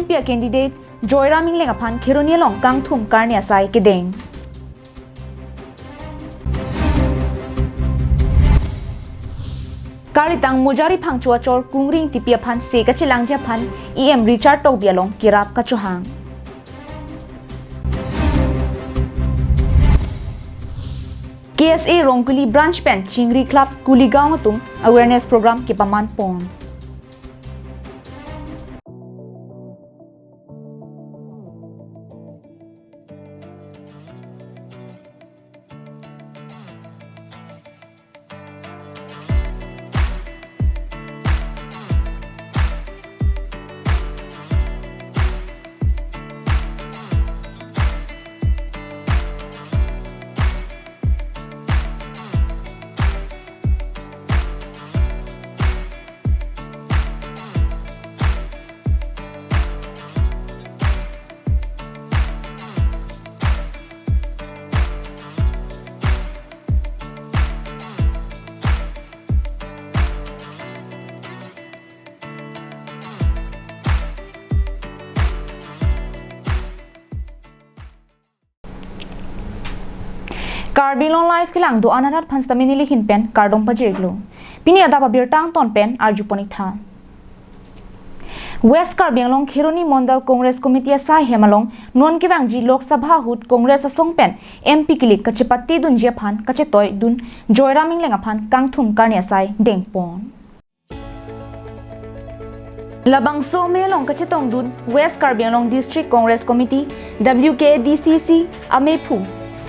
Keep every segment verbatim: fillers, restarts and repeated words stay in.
P A candidate Joyram Engleng aphan Kheroni along kangthum karne asai kedeng. Kalitang Mojari Phangcho achor Kungri Ingtipi aphan se kachelangji aphan E M Richard Tokbi along kerap kachohang. K S A Rongkuli Branch pen Chingri Club Kuligaon atum awareness program kepaman pon. Karbi Anglong Live kelang do-an arat aphan sitame neli ahin pen kardom pajirlo. Pini adap abirta angton pen arjupon-ik tha. West Karbi Anglong Kheroni Mondal Congress Committee asai hem along non kevangji Lok Sabha ahut Congress asong pen M P kilik kachepatedunji aphan kachetoidun Joyram Engleng aphan kangthum karne asai dengpon. Labangso amei along kachetongdun West Karbi Anglong District Congress Committee, W K D C C, amephu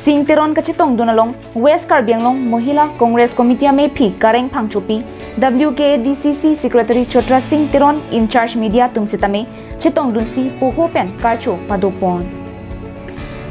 Sing Teron kachetongdun along West Karbi Anglong Mohila Congress Committee amephi Kareng Phangchopi, W K D C C Secretary Chotra Sing Teron in charge media atum sitame chetongdunsi poho pen karcho padopon.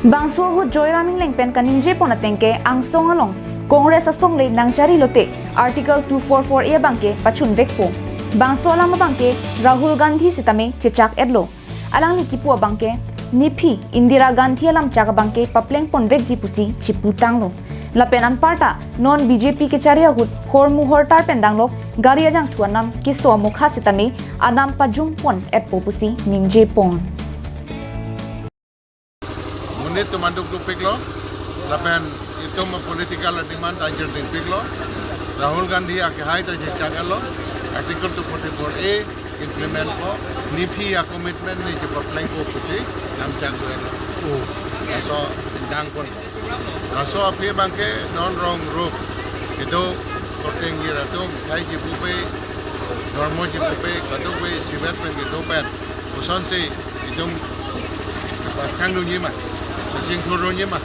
Bangso ahut Joyram Engleng pen kaningjepon ateng ke angsong along Congress asong le nangchari lote Article two four four A abangke pachunvekpo. Bangso alam abangke Rahul Gandhi sitame chechak-etlo. Alangli kipu abangke nephi Indira Gandhi alamchak abangke paplengponvekji pusi cheputanglo. Lapen anparta non B J P kechari ahut hormu hortar pen danglok gari ajangthu anam keso amokha sitame anam pajumpon-etpo pusi ningjepon. Monit atum anduk dopiklo, lapen itum political demand ta jirdingpiklo. Rahul Gandhi akehai ta chechak-etlo, Article two forty-four A implement po, nephi a-commitment ne chepaplengpo pusi nangchak-etlo. Oh. Laso dangpon. Laso aphi abangke non rong rup kedo korte-ingjir atum, khei chipupe, dhormo chipupe, kadokave isivet pen kedo pen kosonsi itum kepathangnunji ma, kachingthurnunji ma.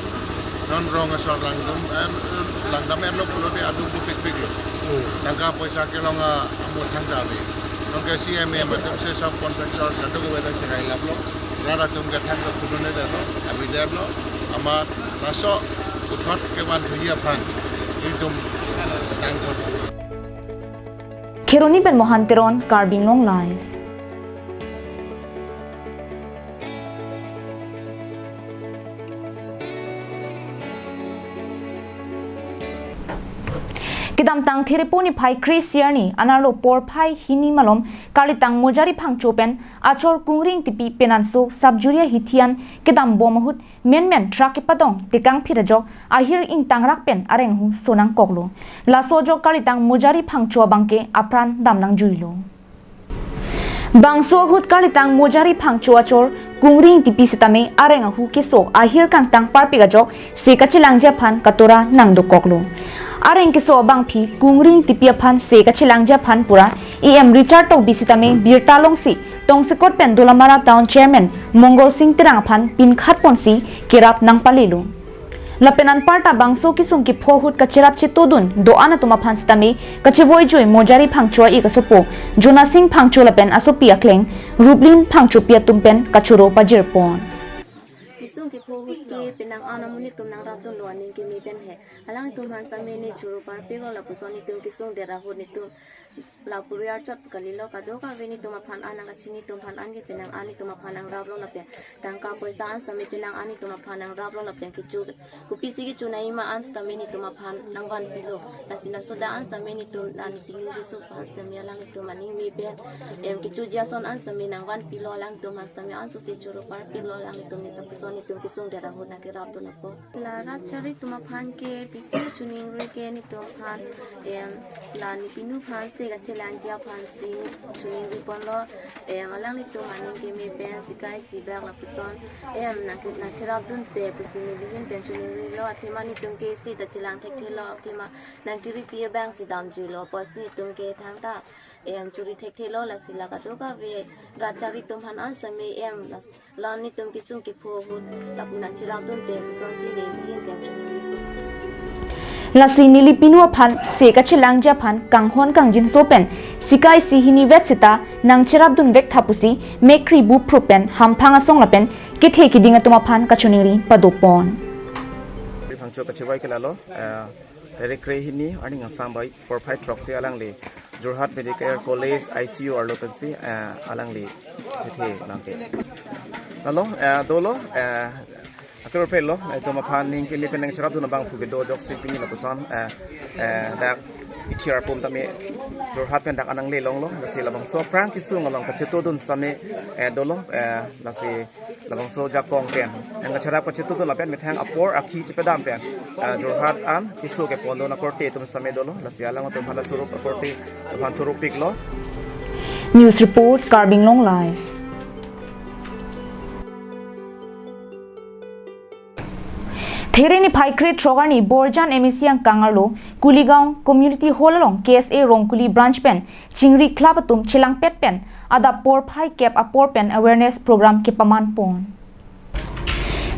Non rong asor langdam, em, langdam-etlo pulote aduk dopikpiklo. Oh. Tangka poisa kelong a-amethang ta ave. Nonke C M M atum se sub contractor kadokave ta cherailaplo. Rat atum ke thangta phudun-edetlo, avedetlo, amat laso puthot kevanthuji aphan itum dangpon. Kheroni pen Mohan Teron, Karbi Anglong Live. Kedamtang Therepo niphai kre-isi arni anerlo porphai hini malom Kalitang Mojari Phangcho pen achor Kungri Ingtipi penanso sub-jury ahithi an kedambom ahut menmen truck kepadong tekangphit ajok ahir ingtangrak pen areng ahu sonangkoklo. Laso ajok Kalitang Mojari Phangcho abangke apran damnangjuilo. Bangso ahut Kalitang Mojari Phangcho achor Kungri Ingtipi sitame areng ahu keso ahir kangtang parpik ajok se kachelangji aphan katora nangdokoklo. Areng keso abangpi Kungri Ingtipi aphan se kachelangji aphan pura E M Richard Tokbi sitame birta longsi tongsekot pen Dolamara Town Chairman Mongol Sing Terang aphan pinkhatponsi kerap nangpalelo. Lapen anparta bangso kesung kepho ahut kacherap chetodun do-an atum aphan sitame kachevoijui Mojari Phangcho a-ik asopo Jonasing Phangcho lapen asopi akleng Ruplin Phangchopi atum pen kachoro pajirpon. Kesung kepho Ke penang an amonit atum nangrapdunlo aning keme pen he. Alangtum aphan sitame ne choro parpiklo lapuson netum kesung det ahut netum la puriar chot kalilo kadokave netum aphan an nangkachini netum aphan an ke penang an netum aphan nangraplo lapen tangka poisa an sitame penang an netum aphan nangraplo lapen kecho kopisi kecho nangji ma an sitame netum aphan nangvanpilo. Lasi laso adak an sitame netum nani pinu keso aphan sitame alangtum aning me pen em kechoji ason an sitame nangvanpilo alangtum aphan sitame ansose choro parpiklo alangtum netum lapuson netum kesung det ahut nangkerapdun apot. La rat chari atum aphan ke pisi choningri ke netum aphan em la nepinu aphan se kachelangji aphan si choningriponlo. Em alanglitum aning keme pen sikai sibak lapuson em nang nangcherapdunte pusi nelihin pen choningrilo athema netum ke se ta chelang thekthelo athema nangkiripi abang si damjuilo pusi netum ke thangta em chori thekthelo. Lasi la kadokave rat chari atum aphan an sitame em la netum kesung kepho ahut lapu nangcherapdunte lasonsi nelihin pen choningri. Lasi neli pinu aphan se kachelangji aphan kanghon kangjinso pen sikai si hini vet seta nangcherapdun vektha pusi mekkri buprup pen hamphang asong lapen kethe kiding atum aphan kachoningri padopon. Phangcho kachevai ke lalo, eh, Tarik kre hini arni asam bai porphai throksi alangli Jorhat Medical College I C U arlo pensi, eh, alangli chethe nangke. Lalo, eh, dolo, eh, akhir pelo, eh, netum aphan aning keme pen nangcherapdun abangphu kedo ajoksi pini lapuson, eh, eh, dak ithir pum tame Jorhat pen dak an nanglelonglo, lasi labangso aphrang kesung along kachetongdun sitame, eh, dolo, eh, lasi labangso ajakong pen nangkacherap kachetongdun lapen methang apor akhi chepadam pen, ah, Jorhat an keso kepondun akorte atum sitame dolo, lasi alangtum aphan choro akorte atum aphan choropiklo. News report, Karbi Anglong Live. There niphai krethrok arni Borjan M A C angkang arlo Kuligaon Community Hall along K S A Rongkuli Branch pen chingri club atum chelangpet pen adap porphai kep apor pen awareness program kepamanpon.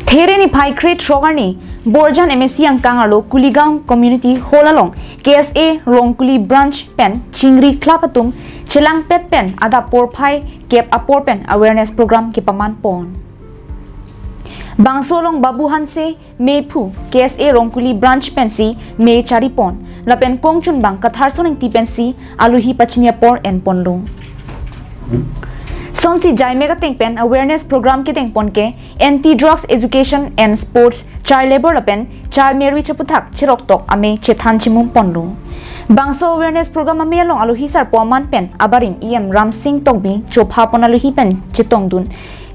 There niphai krethrok arni Borjan M A C angkang arlo Kuligaon Community Hall along K S A Rongkuli Branch pen chingri club atum chelangpet pen adap porphai kep apor pen awareness program kepamanpon. Bangso along Babu Hanse, mephu, K S A Rongkuli Branch pensi me charipon lapen kongchunbang Katharson Ingti pensi aluhi pachini apor enponlo. Sonsi jaimek ateng pen awareness program kedengpon ke Anti Drugs Education and Sports, Child Labour lapen Child Marriage aputhak cheroktok amei chethan chimumponlo. Bangso awareness program amei along aluhi sarpo aman pen abarim E M Ramsing Tokbi chophapon aluhi pen chetongdun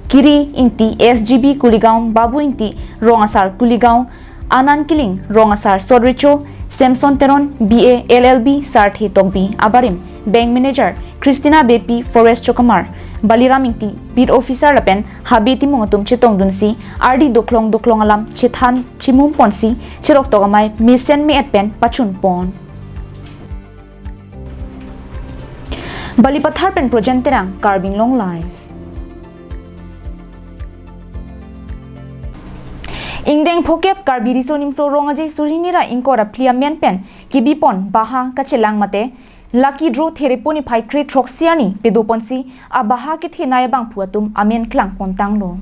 Kiri Ingti, S G B Kuligaon, Babu Ingti, Rong Asar Kuligaon, Anand Killing, Rong Asar Sot Recho, Samson Teron, B A L L B, Sarthe Tokbi, abarim Bank Manager Christina Beypi, Forest Chokamar, Baliram Ingti, Beat Officer lapen Habe Timung atum chetongdunsi ardi doklong doklong alam chethan chimumponsi cheroktok amei mesen me-et pen pachunpon. Balipathar pen Projen Terang, Karbi Anglong Live. Ingdeng phokep Karbi Riso Nimso Rong Aje suri hini ra ingkoi ra phli amen pen kebipon baha kachelang mate lucky draw therepo niphai krethrok arni pedoponsi abaha kethenei abangphu atum amen klangpontanglo.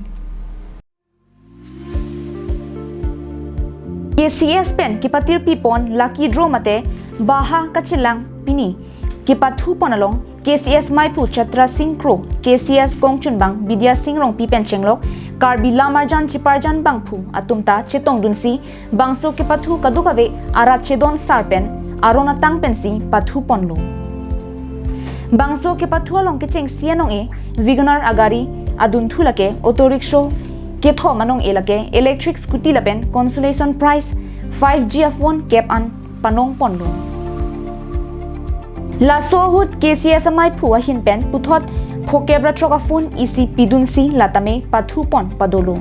K C S pen kepatirpipon lucky draw mate baha kachelang pini kepathupon along K C S maiphu Chatra Sing Kro, K C S kongchunbang Bidya Sing Rongpi pen chenglok Karbi lam arjan chiparjan bangphu atum ta chetongdunsi bangso kepathu kadokave arat chedon sar pen aron atang pensi pathuponlo. Bangso kepathu along kechengsi anong-e, WagonR agari adunthu lake, auto rickshaw kethom anong-e lake, electric scooty lapen consolation prize five G a phone kep an panongponlo. Laso ahut K C S amaiphu ahin pen puthot phokep ra throk a phone isi pidunsi latame pathupon padolo.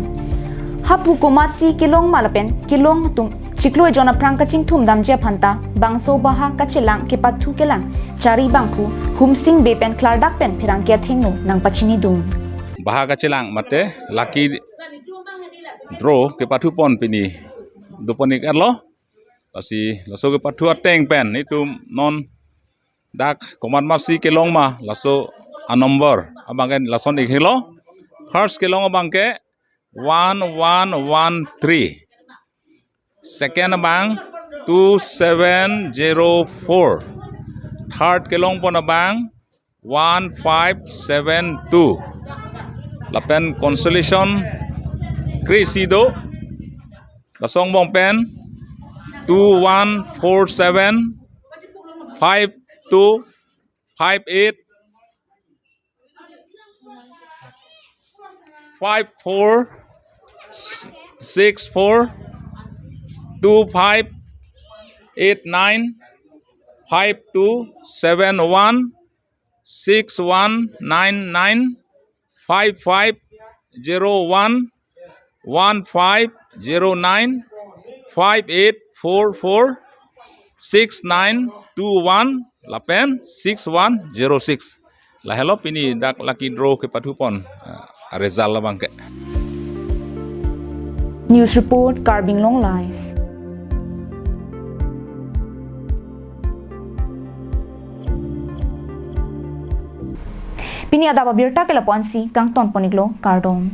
Hapu komatsi kelong ma lapen kelong atum chiklo ejon aphrang kachingthum damji aphanta bangso baha kachelang kepathu kelang chari bangphu Humsing Bey pen klardak pen pherangke athengno nangpachinidun. Baha kachelang mate lucky draw kepathupon pini dopon-ik arlo. Lasi laso kepathu ateng pen netum non dak komatmatsi kelong ma laso a number abangke lason-ik helo. First kelong abangke one one one three. Second abang two seven zero four. Third kelongpon abang one five seven two. Lapen consolation kre-isi do. Laso angbong pen two one four seven five two five eight five four six four two five eight nine five two seven one six one nine nine five five zero one one five zero nine five eight four four six nine two one lapen six one zero six. Lahelo pini dak lucky draw kepathupon, ah, result abangke. News report, Karbi Anglong Live. Pini adap abirta ke lapu-ansi kangtonpon-iklo, kardom.